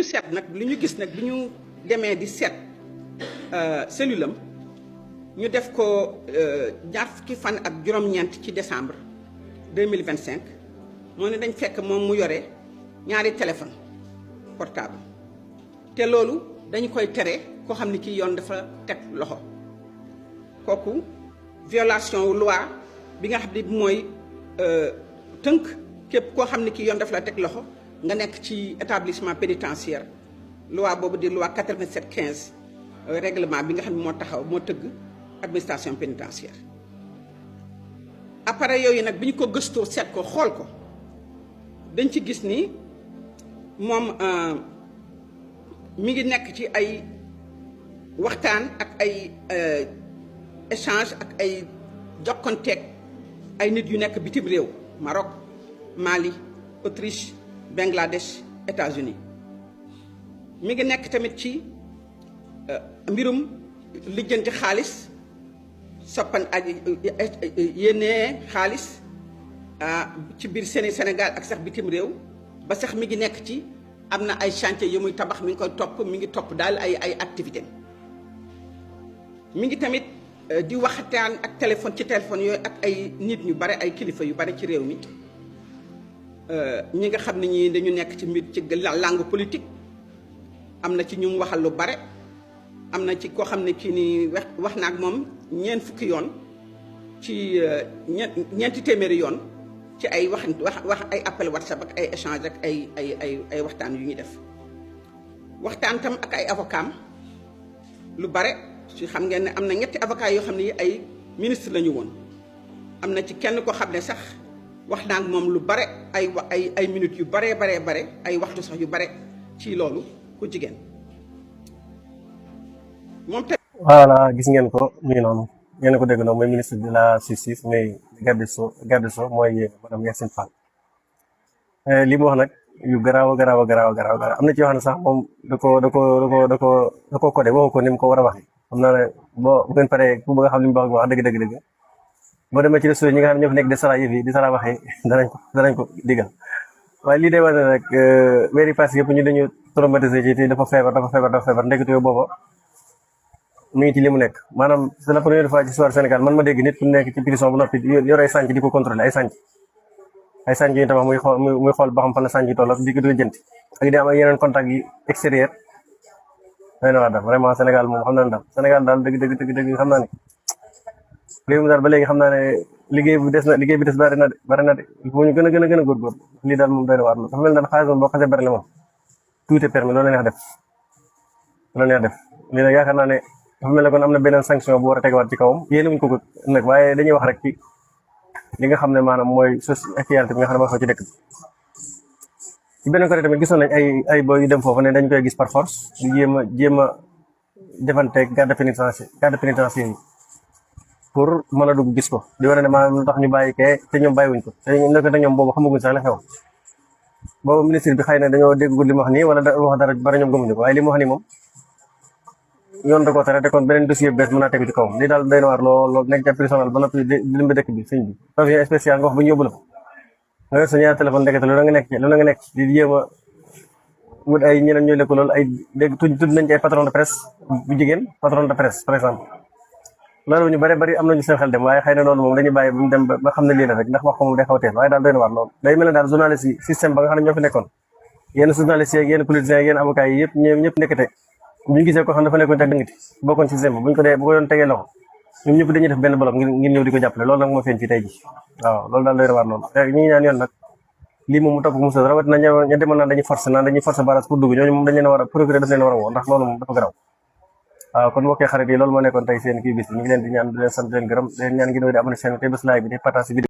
ñu seet nag li ñu gis nag bi ñu demee di seet cellule am ñu def ko ñaar fukki fan ak juróom-ñeent ci décembre 2025 moo ne dañ fekk moom mu yore ñaari téléphone portable te loolu dañu koy tere koo xam ne kii yoon dafa teg loxo kooku violation loi bi nga xam ne mooy tënk képp koo xam ne kii yoon dafa la teg loxo nga nekk ci établissement pénitentiaire loi boobu di loi 87-15 règlement bi nga xam ne moo taxaw moo tëgg administration pénitentiaire appareil yooyu nag bi ñu ko gëstoo seet ko xool ko dañ ci gis ni moom mi ngi nekk ci ay waxtaan ak ay échange ak ay jokkonteeg ay nit yu nekk bitim réew Maroc Mali Autriche Bangladesh États-Unis mi ngi nekk tamit ci mbirum lijjanti xaalis soppan ak yénnee xaalis ci biir Sénégal ak sax bitim réew ba sax mi ngi nekk ci am na ay chantier yu muy tabax mi ngi koy topp mi ngi topp daal ay activité mi ngi tamit di waxtaan ak téléphone ci téléphone yooyu ak ay nit ñu bare ay kilifa yu bare ci réew mi ñi nga xam ne ñi dañu nekk ci mbir ci langue politique am na ci ñu waxal lu bare am na ci koo xam ne kii ni wax na ak moom ñeent fukki yoon ci ñeenti téeméeri yoon ci ay wax ay appel WhatsApp ak ay échange ak ay waxtaan yu ñuy def waxtaan tam ak ay avocat lu bare ci xam ngeen ne am na ñetti avocat yoo xam ne yi ay ministre la ñu woon am na ci kenn ko xam ne sax wax naa ak moom lu bare ay minutes yu bare ay waxtu sax yu bare ci loolu ku jigéen moom tamit. voilà gis ngeen ko mi ngi noonu ngeen ko dégg noonu mooy ministre de la justice mais garde sceaux mooy madame Yacine Fall li mu wax nag yu garaaw am na ci wax ne sax moom da ko codé waxu ko ni mu ko war a waxee xam naa ne bu ngeen paree ku bëgg a xam li mu wax dëgg boo demee ci réseau ñi nga xam ne ñoo fi nekk di sara yëf yi di sara waxee danañ ko digal waaye lii day wane ne rek weeri passé yëpp ñu dañu traumatisé ci te dafa feebar ndekete yoo booba mi ngi ci li mu nekk maanaam c'est la première fois ci histoire Sénégal man ma dégg nit ku nekk ci prison bu noppi yor ay sànc di ko contrôler ay sànc yu tabax muy xool ba xam fan la sànc yi toll ak di ko jënti ak di am ay yeneen contact yi extérieur day na waa daal vraiment Sénégal moom xam naa ne daal Sénégal daal dëgg xam naa ne réew mi daal ba léegi xam naa ne liggéey bi des bari na de il faut ñu gën a góorgóorlu lii daal moom doy na waar loolu dafa mel daal xaalis moom boo xasee bari la moom tout est permis loolu la neex def lii nag yaakaar naa ne dafa mel ne kon am na beneen sanction bu war a tegawaat ci kawam yéen wuñ ko nag waaye dañuy wax rek ci li nga xam ne maanaam mooy actualité bi nga xam ne moo xew ci dëkk bi ci beneen côté tamit gisoon nañ ay boy yu dem foofu ne dañ koy gis par force di jéem a defanteeg garde pénitentiaire yi pour mën a dugg gis ko di war ne maanaam lu tax ñu bàyyi kee te ñoom bàyyiwuñ ko te ñoom boobu xamaguñ sax la xew boobu ministre bi xëy na dañoo déggul li mu wax nii wala wax dara bari ñoom gëmuñu ko waaye li mu wax nii moom yoon da koo tere te kon beneen dossier bees mën naa tegu ci kawam lii daal doy na waar lool nekk ca personnel ba noppi di limbi dëkk bi sëñ bi pavillon spécial nga wax bu ñu yóbbu la nga yor sa ñaari téléphone ndekete lu nga nekk di jéem a wut ay ñeneen ñooy lekk loolu ay dégg tudd nañ ci ay patron de presse bu jigéen patron de presse par exemple loolu ñu bari am nañu seen xel dem waaye xëy na loolu moom dañuy bàyyi bu mu dem ba xam ne lii la rek ndax wax ko moom day xaw a teel waaye daal doy na waar loolu day mel ne daal journaliste yi système ba nga xam ne ñoo fi nekkoon yenn journaliste yi yenn politiciens yi yenn avocats yi yëpp ñëpp nekkate bu ñu gisee ko xam dafa nekkoon teg dëngati bokkoon ci système bu ko doon tegee loxo ñoom ñëpp dañuy def benn bloc ngir ñëw di ko jàppale loolu nag moo feeñ fii tey ji waaw loolu daal doy na waar loolu ñu ngi ñaan yoon nag lii moom mu topp mu sës rawat na ña demoon naan dañuy forcer barrage pour dugg ñooñu moom dañ leen a war a procureur daf leen a war a woo ndax loolu moom dafa garaw waaw kon bokkee xarit yi loolu moo nekkoon tey seen kii bis bi ñu ngi leen di ñaan di leen sant di leen gërëm di leen ñaan ngi doy di abonné chaîne te bés like bi di partage vidéo